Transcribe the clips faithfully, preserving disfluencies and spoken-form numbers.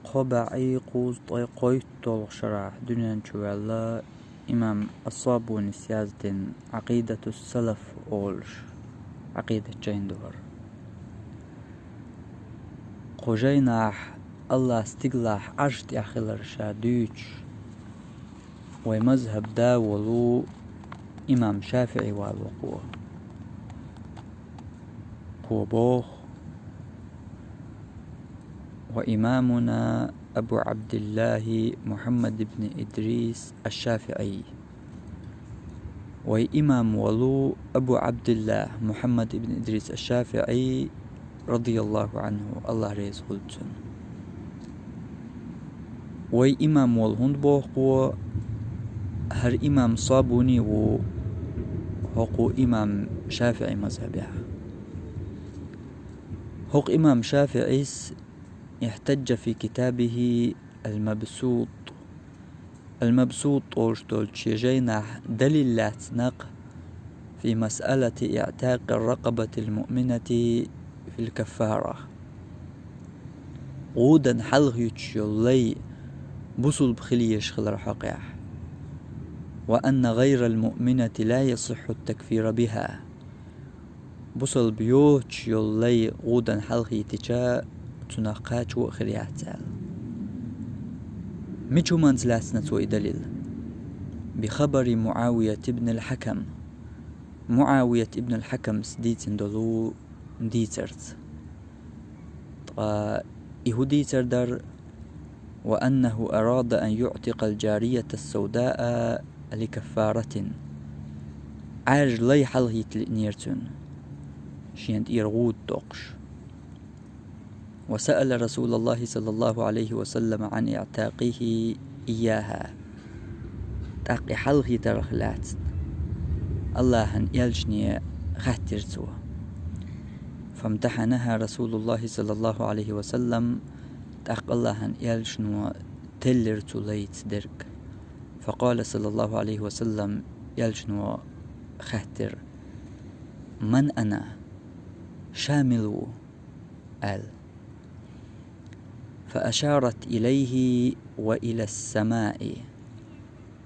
Кхо бӀе кхузткъе кхойтталгӀа шарахь дуьнен чу ваьлла имам Ас-Сабунис яздина Ӏакъидатус-Салаф олуш Ӏакъидат жайна ду хӀара. Кху жайнахь Аллах стигалахь Ӏарш тӀехь хилар ша дуьйцуш, вай мазхӀаб да волу имам ШафиӀи валаво кхо. Кхо боху: «وإمامنا أبو عبد الله محمد بن إدريس الشافعي». Вай имам волу Абу Ӏабдиллах Мухьаммад ибн Идрис аш-ШафиӀи, радияллаху Ӏанху, Аллах реза хуьлда цунна. Вай имам волу хӀунда боху кхо? ХӀара имам Сабуни ву хӀокху имам ШафиӀи мазхӀабехь. ХӀокху имам ШафиӀис احتج في كتابه المبسوط. Ал-Мабсут олуш долчу шен жайнахь далил лаьцна-кх في مسألة اعتاق الرقبة المؤمنة في الكفارة. ГӀудан хьалха юьтуш йолу лай бусулба хила езаш хилар хьокъехь. وأن غير المؤمنة لا يصح التكفير بها. Бусалба йоцуш йолу лай гӀудан хьалха йитича, цунах кхачо а хир яц аьлла. Мича хӀуманца лаьцна цо и далил? بخبر معاوية بن الحكم. МуӀавият ибн ал-Хьакамс дийцина долу дийцарца. Ткъа и хӀун дийцар дара? وأنه أراد أن يعتق الجارية السوداء لكفارة. Ӏаьржа лай хьалха йита лиънера цуьнан, шена тӀера гӀуда доккхуш. وسأل رسول الله صلى الله عليه وسلم عن اعتاقه إياها. ТӀаккха и хьалха йитарх лаьцна Аллахьан элчане хаьттира цо. فامتحنها رسول الله صلى الله عليه وسلم. ТӀаккха Аллахьан элчано теллира цу лайца дерг. فقال صلى الله عليه وسلم, элчано хаьттира: «من أنا؟» Ша мила ву? аьлла. فأشارت إليه وإلى السماء.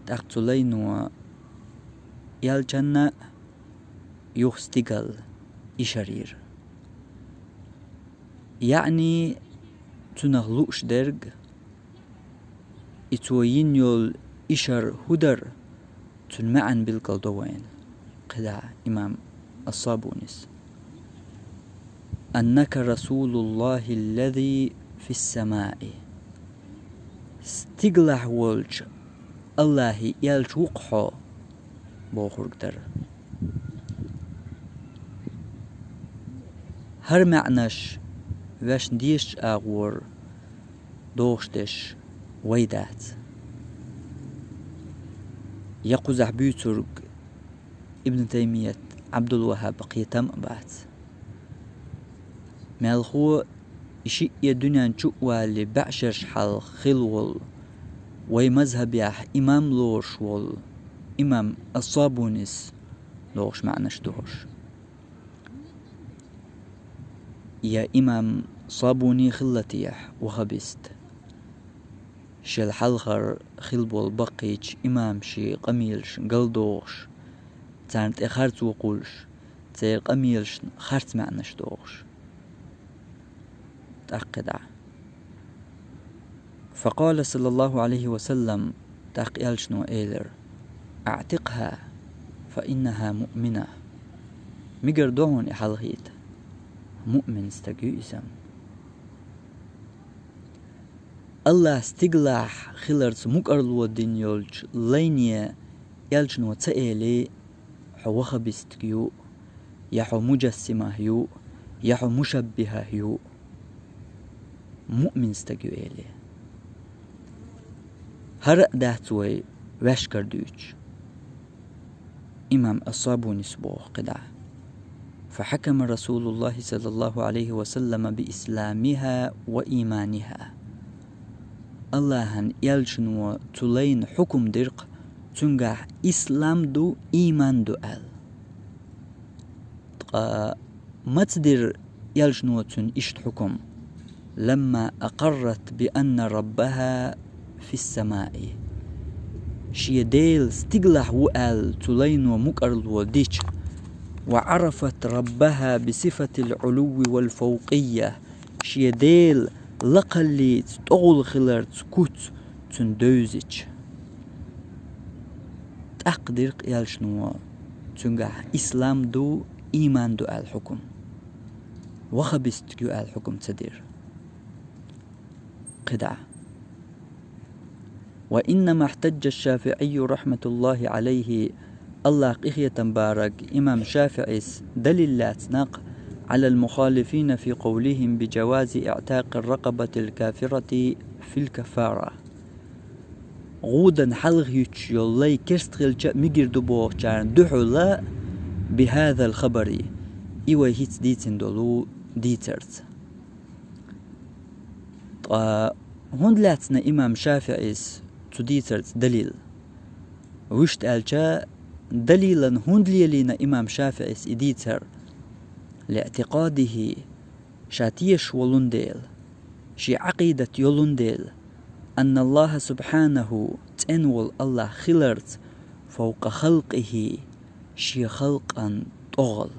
ТӀаккха цу лайно элчанна а, юха стигала ишар йира. ЯӀни, цунах лууш дерг, и цо йина йолу ишар хӀун дара, цуьнан маьӀна билгалдо вайна кхидӀа имам Ас-Сабунис. أنك رسول الله الذي في السماء. Стигалахь волчу Аллахьан элча ву-кх хьо, бохург дара. ХӀара маьӀнаш вешан дезачу агӀор дохуш дерш вай дац. Я кхузахь буьйцург Ибн Таймият, Ӏабдул-ВаххӀаб кхетам а бац. Мелхо и шиъ а дуьнен чу а валале бӀешераш хьалха хилла волу, вай мазхӀабехь имам лоруш волу имам Ас-Сабунис дохуш маьӀнаш ду хӀорш. Я имам Сабуни хилла техьа ваххабист? Шел хьалхара хилла болу баккхийчу имамийн къамелаш галдохуш, царна тӀе харцо кхуллуш, церан къамелашна харц маьӀнаш дохуш. ТӀаккха дӀа. فقال صلى الله عليه وسلم, тӀаккха элчано элира: أعتقها فإنها مؤمنة. Мегар ду хьуна и хьалхийта, муъмин стаг ю иза. Аллах стигалахь хиларца мукӀарло дина йолчу лайне элчано ца эли: «Хьо ваххабистаг ю, я хьо муджассимах ю, я хьо мушаббихах ю, муъмин стаг ю», эли. ХӀара а дац вай ваьшкара дуьйцуш. Имам Ас-Сабунис боху кхидӀа: فحكم رسول الله صلى الله عليه وسلم بإسلامها وإيمانها. Аллахьан элчано цу лайна хьукум дира-кх, цуьнгахь ислам ду, ийман ду аьлла. Ткъа маца дира элчано цуьнан иштта хьукум? لما أقرت بأن ربها في السماء. Шен Дела стигалахь ву аьлла цу лайно мукӀарло дича, وعرفت ربها بصفة العلو والفوقية, шен Дела лакхаллица, тӀогӀул хиларца куц цунна девзича. ТӀаккха дира-кх элчано цуьнгахь ислам ду, иман ду аьлла хьукум. Ваххабистаг ю аьлла хьукум ца дира. КхидӀа. وإنما احتج الشافعي رحمة الله عليه, АллахӀ къинхетам бараг, имам ШафиӀис далил лаьцна-кх, على المخالفين في قولهم بجواز اعتاق الرقبة الكافرة في الكفارة. ГӀудан хьалха юьтуш йолу лай керст хилча а мегар ду бохучарна дуьхьал, بهذا الخبر, и вай хӀинца дийцина долу дийцарца. Ткъа хӀунда лаьцна имам ШафиӀис цу дийцарца далил? Вуьшта аьлча, далилан хӀунда лелийна имам ШафиӀис и дийцар? لاعتقاده, ша тешаш волун дела, шен Ӏакъидат йолун дела, أن الله سبحانه, цӀена волу АллахӀ хиларца, فوق خلقه, шен халкъан тӀогӀал,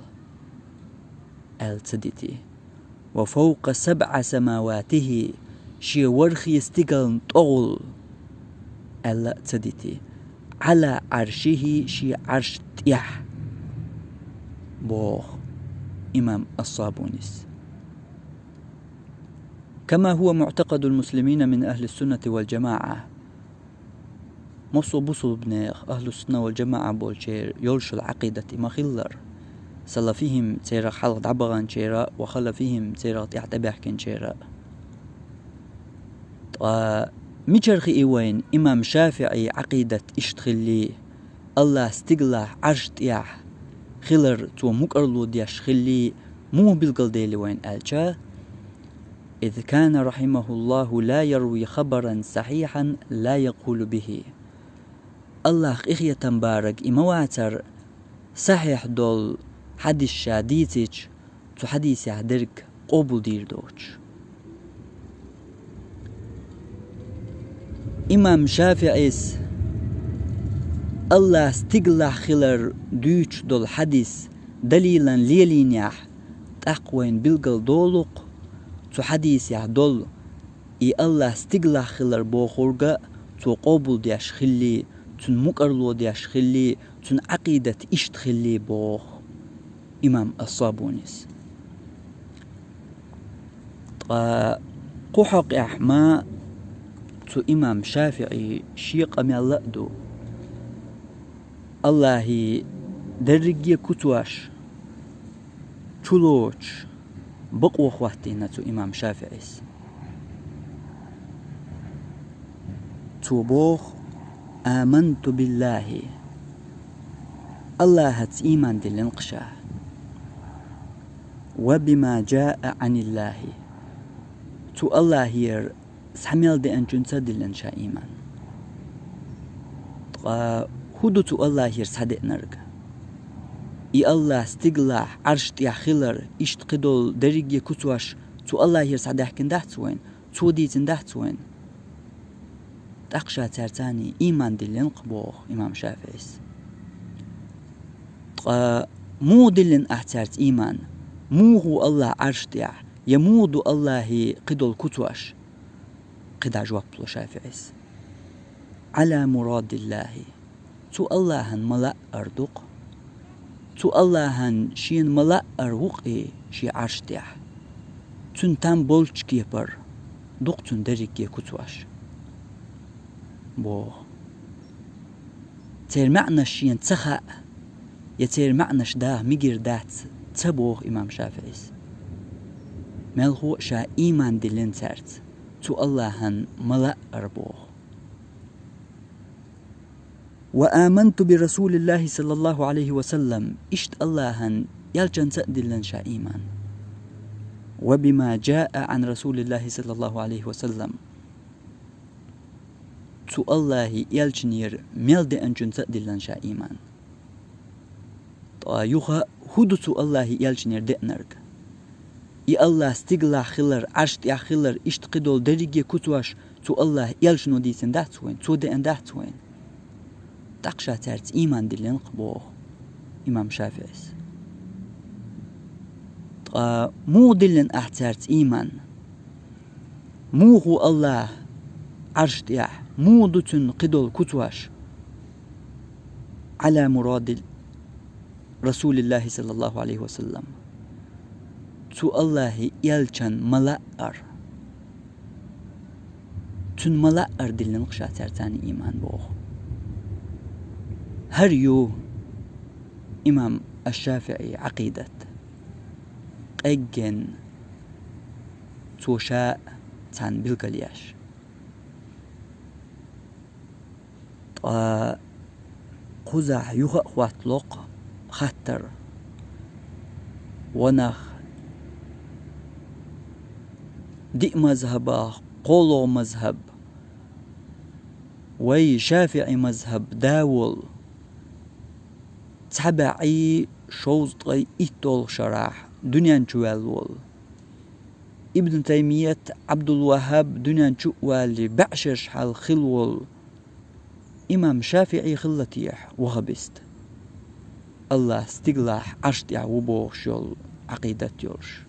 аьлла ца дити. وفوق سبع سماواته, шен ворхӀе стигална тӀогӀул, аьлла а ца дити. على عرشه, шен Ӏарш тӀехь, боху имам Ас-Сабунис. كما هو معتقد المسلمين من أهل السنة والجماعة. Массо а бусулбанех, ахьлу-сунна вал-джамаӀа болчеран йолуш йолу Ӏакъидат и ма-хиллара, салафихӀим, церах хьалха дӀабаханчеран, ва халафихӀим, церах тӀаьхьа тӀебаьхкинчеран. Ткъа мичара хии вайна имам ШафиӀий Ӏакъидат иштта хилли, АллахӀ стигалахь Ӏарш тӀехь хилар цо мукӀарло деш хилли, муха билгалдели вайна аьлча, إذ كان رحمه الله لا يروي خبرا صحيحا لا يقول به. АллахӀ къинхетам бараг и ма вацара, сахьихь долу хьадис ша дийцича, цу хьадисехь дерг къобалдийр доцуш. Имам ШафиӀис АллахӀ стигалахь хилар дуьйцуш долу хьадис далилан лелийнехь, тӀаккха вайна билгалдолу-кх цу хьадисехь долу, и АллахӀ стигалахь хилар бохург а цо къобалдеш хилли, цунна мукӀарло деш хилли, цуьнан Ӏакъидат иштта хилли, боху имам Ас-Сабунис. Ткъа кху хьокъехь ма цу имам ШафиӀий шен къамел а ду. АллахӀий дерриге а куцош, чулоцуш, бакъо хӀоттийна цу имам ШафиӀис. Цо боху: «آمنت بالله», АллахӀаца ийман диллина-кх ша, «وبما جاء عن الله», цу АллахӀера схьа мел деанчуьнца а диллина ша ийман. Ткъа хӀун ду цу АллахӀера схьадеанарг? И АллахӀ стигалахь, Ӏарш тӀехь хилар, иштта кхидолу дерриге а куцош цу АллахӀера схьадаьхкина дац вайна, цо дийцина дац вайна? ТӀаккха ша цаьрца ийман диллина-кх, боху имам ШафиӀис. Ткъа муха диллина ахь цаьрца ийман? Муха ву АллахӀ Ӏарш тӀехь? Я муха ду АллахӀий кхидолу куцош? КхидӀа жоп ло ШафиӀис: «على مراد الله». Цу АллахӀан ма-лаъара ду-кх. Цу АллахӀан шена ма-лаъара ву-кх и шен Ӏарш тӀехь. Цуьнан там болчу кепара ду-кх цуьнан дерриге а куцош, боху. Церан маьӀнаш шена ца хаьа, я церан маьӀнаш даха мегар дац ца боху имам ШафиӀис. Мелхо а ша ийман диллина цаьрца, цу АллахӀан ма-лаъара боху. «وآمنت برسول الله صلى الله عليه وسلم», иштта АллахӀан элчанца а диллина ша ийман. «وبما جاء عن رسول الله صلى الله عليه وسلم», цу АллахӀий элчанера мел деанчуьнца а диллина ша ийман. Ткъа юха хӀун ду цу АллахӀий элчанера деанарг? И Аллахь стигалахь хилар, Ӏарш тӀехь хилар, иштта кхидолу дерриге куцош цу Аллахь элчано дийцина дац вайн, цо деана дац вайн. ТӀаккха ша цаьрца ийман диллина-кх боху имам ШафиӀис. Ткъа муха диллина ахь цаьрца ийман? Муха ву Аллахь Ӏарш тӀехь? Муха ду цуьнан кхидолу куцош? Ӏала муради Расулиллахи саллаллаху Ӏалайхи ва саллам. Цу Аллахьан элчан ма-лаъара. Цуьнан ма-лаъара диллина-кх ша цаьрца ийман боху. ХӀара ю имам аш-ШафиӀи Ӏакъидат. Къеггина цо ша цхьаьна билгал еш. Ткъа кхузахь юха а хӀоттало-кх хаттар: ва нах, диъ мазхӀабах кхоалгӀа мазхӀаб, вай ШафиӀи мазхӀаб да волу, цхьа бӀе шовзткъе итталгӀа шарахь дуьнен чу ваьлла волу. Ибн Таймият, Ӏабдул-ВахӀаб дуьнен чу а валале, бӀешераш хьалха хилла волу имам ШафиӀи хилла техьа вахабист, Аллахь стигалахь Ӏарш тӀехь ву бохуш йолу Ӏакъидат йолуш?